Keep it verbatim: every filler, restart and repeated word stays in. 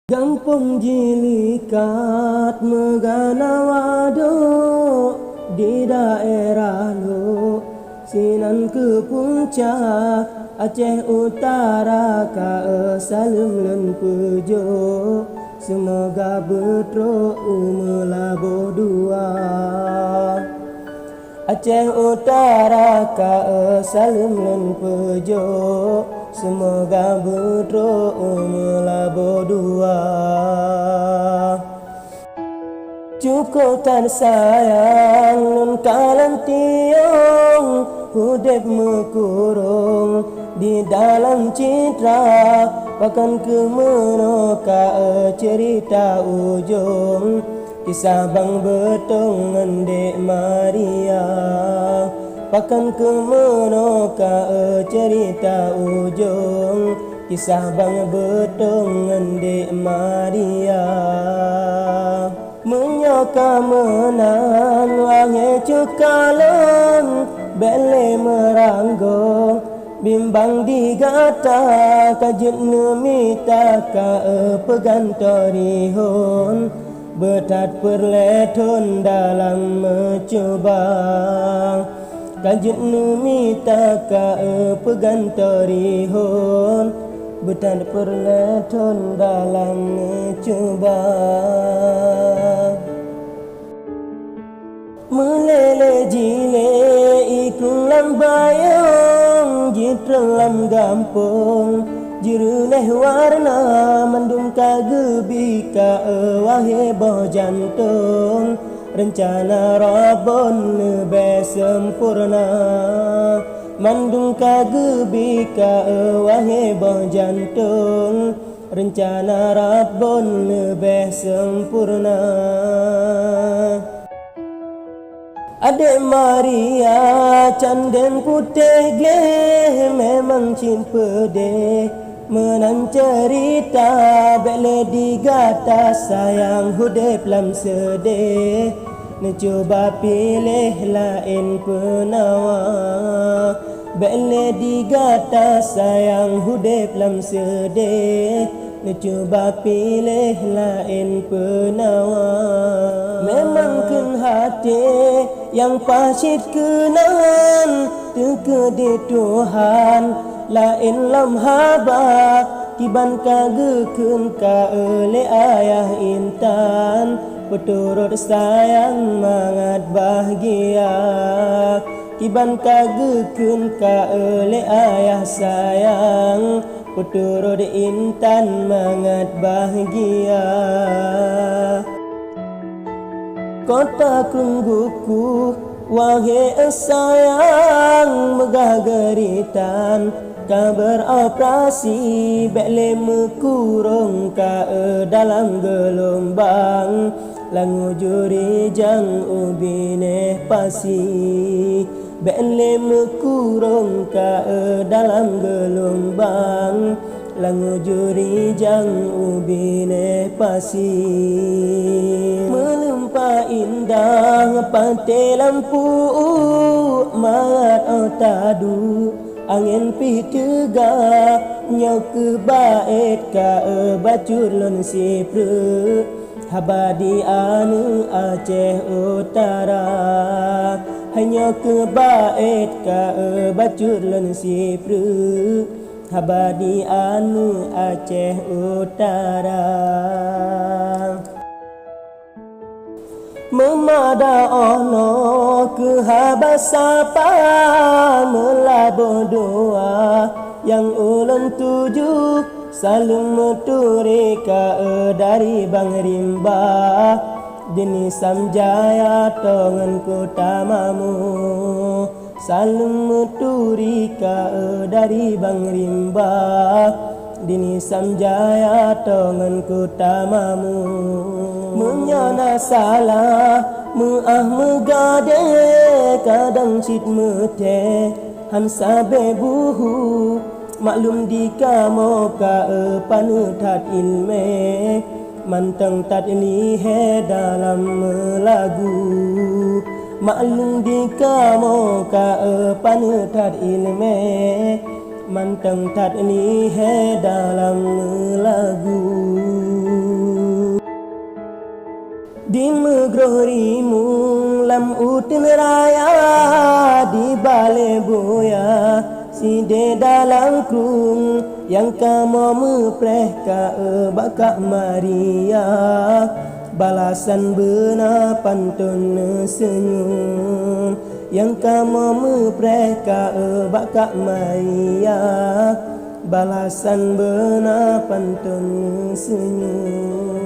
Gampông Jilikat meugana wadôk di daerah Lhôk, sinan keu punca Aceh Utara ka saleuem lôn peujok, seumoga beutrok u meulaboh dua. Aceh Utara ka saleuem lôn peujok, seumoga beutrok u meulaboh dua. Cukôp that sayang lôn kalon tiong, udeb meukurong di dalam citra, pakon keuh meunoe ka ceurita ujong. Kisah Bang Beutong ngon Dek Maria, pakon keuh meunoe ka ceurita ujong. Kisah Bang Beutong ngon Dek Maria. Meunyoe ka meunan, wahé cuka lôn, bék lé meuranggong. Bimbang di gata ka jeuet neumita ka peugantoe rihon. Beuthat peureulée thon dalam meucuba, ka jeuet neumita ka peugantoe rihon. Beuthat peureulée thon dalam meucuba. Meulée-lée jilée ikung lam bayong, jitrön lam gampông, jireuneh warna, mandum ka geubi ka wahé boh jantông. Reuncana Rabbon leubeh seumpurna, mandum ka geubi ka wahé boh jantông. Reuncana Rabbon leubeh seumpurna. Adek Maria candeng putéh gleh memang cit peudeh. Meunan ceurita bék lé di gata sayang udeb lam seudeh. Neucuba piléh laén peunawa. Bék lé di gata sayang udeb lam seudeh. Neucuba piléh laén peunawa. Memang kheun até nyang paih cit keunan teukeudi Tuhan laén lom haba kiban ka geukheun ka lé ayah intan. Peuturot sayang mangat bahgia kiban ka geukheun ka lé ayah sayang. Peuturot intan mangat bahgia. Kota Krueng Gukue, wahé sayang meugah geuritan, ka beroperasi bék lé meukurong ka dalam geulombang. Langue juri jang u binéh pasi. Bék lé meukurong ka dalam geulombang, langue juri jang u binéh pasi. Meuleumpa indah paté lampu u mangat ôh taduek, angén pih teuga, nyoe keuh baét ka bacut lôn sipreuk. Haba di aneuk Aceh Utara, hanyoe keuh baét ka bacut lôn sipreuk. Haba di aneuk Aceh Utara. Meumada 'oh noe keuh haba sapa meulaboh dua nyang ulôn tuju. Saleuem meuturi ka dari Bang Rimba, di Nisam Jaya to ngon Kuta Mamu. Saleuem meuturi ka dari Bang Rimba, di Nisam Jaya to ngon Kuta Mamu. Meunyoe na salah, meu'ah meugadée, kadang cit meuthée, han sabe buhu. Maklum di kamoe ka paneuk that iéleumé, mantong that lihée dalam meulagu. Maklum di kamoe ka paneuk that iéleumé, mantong that lihée dalam meulagu. Di meugroh rimueng lam uteuen raya, di balée buya sideh dalam krueng, nyang kamoe meupreh ka eu bak Kak Maria, balasan beuna panton neuseunyum. Nyang kamoe meupreh ka eu bak Kak Maria, balasan beuna panton neuseunyum.